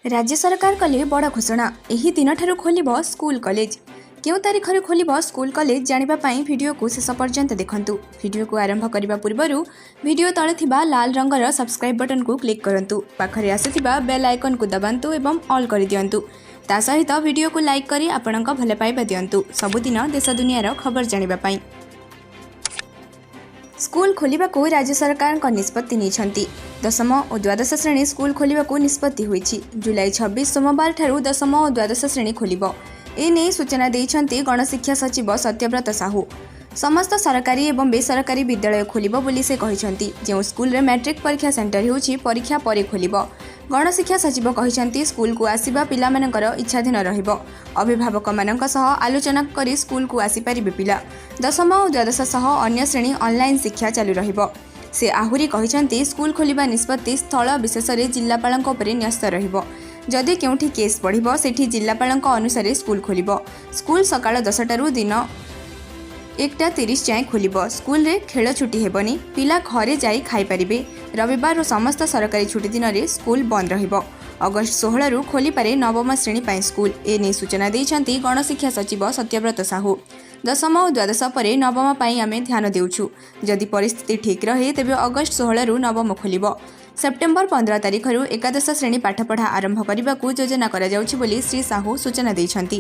ରାଜ୍ୟ ସରକାର କଲେ ବଡ଼ ଘୋଷଣା। ଏହି ଦିନଠାରୁ ଖୋଲିବ ସ୍କୁଲ କଲେଜ। କେଉଁ ତାରିଖରୁ ଖୋଲିବ ସ୍କୁଲ କଲେଜ, ଜାଣିବା ପାଇଁ ଭିଡ଼ିଓକୁ ଶେଷ ପର୍ଯ୍ୟନ୍ତ ଦେଖନ୍ତୁ। ଭିଡ଼ିଓକୁ ଆରମ୍ଭ କରିବା ପୂର୍ବରୁ ଭିଡ଼ିଓ ତଳେ ଥିବା ଲାଲ ରଙ୍ଗର ସବସ୍କ୍ରାଇବ୍ ବଟନକୁ କ୍ଲିକ୍ କରନ୍ତୁ। ପାଖରେ ଆସୁଥିବା ବେଲ୍ ଆଇକନ୍କୁ ଦବାନ୍ତୁ ଏବଂ ଅଲ୍ କରିଦିଅନ୍ତୁ। ତା ସହିତ ଭିଡ଼ିଓକୁ ଲାଇକ୍ କରି ଆପଣଙ୍କ ଭଲ ପାଇବା ଦିଅନ୍ତୁ, ସବୁଦିନ ଦେଶ ଦୁନିଆର ଖବର ଜାଣିବା ପାଇଁ। ସ୍କୁଲ ଖୋଲିବାକୁ ରାଜ୍ୟ ସରକାରଙ୍କ ନିଷ୍ପତ୍ତି ନେଇଛନ୍ତି। ଦଶମ ଓ ଦ୍ୱାଦଶ ଶ୍ରେଣୀ ସ୍କୁଲ ଖୋଲିବାକୁ ନିଷ୍ପତ୍ତି ହୋଇଛି। ଜୁଲାଇ 26 ସୋମବାରଠାରୁ ଦଶମ ଓ ଦ୍ୱାଦଶ ଶ୍ରେଣୀ ଖୋଲିବ। ଏନେଇ ସୂଚନା ଦେଇଛନ୍ତି ଗଣଶିକ୍ଷା ସଚିବ ସତ୍ୟବ୍ରତ ସାହୁ। ସମସ୍ତ ସରକାରୀ ଏବଂ ବେସରକାରୀ ବିଦ୍ୟାଳୟ ଖୋଲିବ ବୋଲି ସେ କହିଛନ୍ତି। ଯେଉଁ ସ୍କୁଲରେ ମ୍ୟାଟ୍ରିକ ପରୀକ୍ଷା ସେଣ୍ଟର ହେଉଛି, ପରୀକ୍ଷା ପରେ ଖୋଲିବ। ଗଣଶିକ୍ଷା ସଚିବ କହିଛନ୍ତି, ସ୍କୁଲକୁ ଆସିବା ପିଲାମାନଙ୍କର ଇଚ୍ଛାଧୀନ ରହିବ। ଅଭିଭାବକମାନଙ୍କ ସହ ଆଲୋଚନା କରି ସ୍କୁଲକୁ ଆସିପାରିବେ ପିଲା। ଦଶମ ଓ ଦ୍ୱାଦଶ ସହ ଅନ୍ୟ ଶ୍ରେଣୀ ଅନଲାଇନ୍ ଶିକ୍ଷା ଚାଲୁ ରହିବ। ସେ ଆହୁରି କହିଛନ୍ତି, ସ୍କୁଲ ଖୋଲିବା ନିଷ୍ପତ୍ତି ସ୍ଥଳ ବିଶେଷରେ ଜିଲ୍ଲାପାଳଙ୍କ ଉପରେ ନ୍ୟସ୍ତ ରହିବ। ଯଦି କେଉଁଠି କେସ୍ ବଢ଼ିବ, ସେଠି ଜିଲ୍ଲାପାଳଙ୍କ ଅନୁସାରେ ସ୍କୁଲ ଖୋଲିବ। ସ୍କୁଲ ସକାଳ 10ଟାରୁ ଦିନ 1ଟା 30 ଯାଏଁ ଖୋଲିବ। ସ୍କୁଲରେ ଖେଳ ଛୁଟି ହେବନି। ପିଲା ଘରେ ଯାଇ ଖାଇପାରିବେ। ରବିବାର ଓ ସମସ୍ତ ସରକାରୀ ଛୁଟି ଦିନରେ ସ୍କୁଲ ବନ୍ଦ ରହିବ। ଅଗଷ୍ଟ 16ରୁ ଖୋଲିପାରେ ନବମ ଶ୍ରେଣୀ ପାଇଁ ସ୍କୁଲ। ଏନେଇ ସୂଚନା ଦେଇଛନ୍ତି ଗଣଶିକ୍ଷା ସଚିବ ସତ୍ୟବ୍ରତ ସାହୁ। ଦଶମ ଓ ଦ୍ୱାଦଶ ପରେ ନବମ ପାଇଁ ଆମେ ଧ୍ୟାନ ଦେଉଛୁ। ଯଦି ପରିସ୍ଥିତି ଠିକ୍ ରହେ, ତେବେ ଅଗଷ୍ଟ 16ରୁ ନବମ ଖୋଲିବ। ସେପ୍ଟେମ୍ବର 15 ତାରିଖରୁ ଏକାଦଶ ଶ୍ରେଣୀ ପାଠପଢ଼ା ଆରମ୍ଭ କରିବାକୁ ଯୋଜନା କରାଯାଉଛି ବୋଲି ଶ୍ରୀ ସାହୁ ସୂଚନା ଦେଇଛନ୍ତି।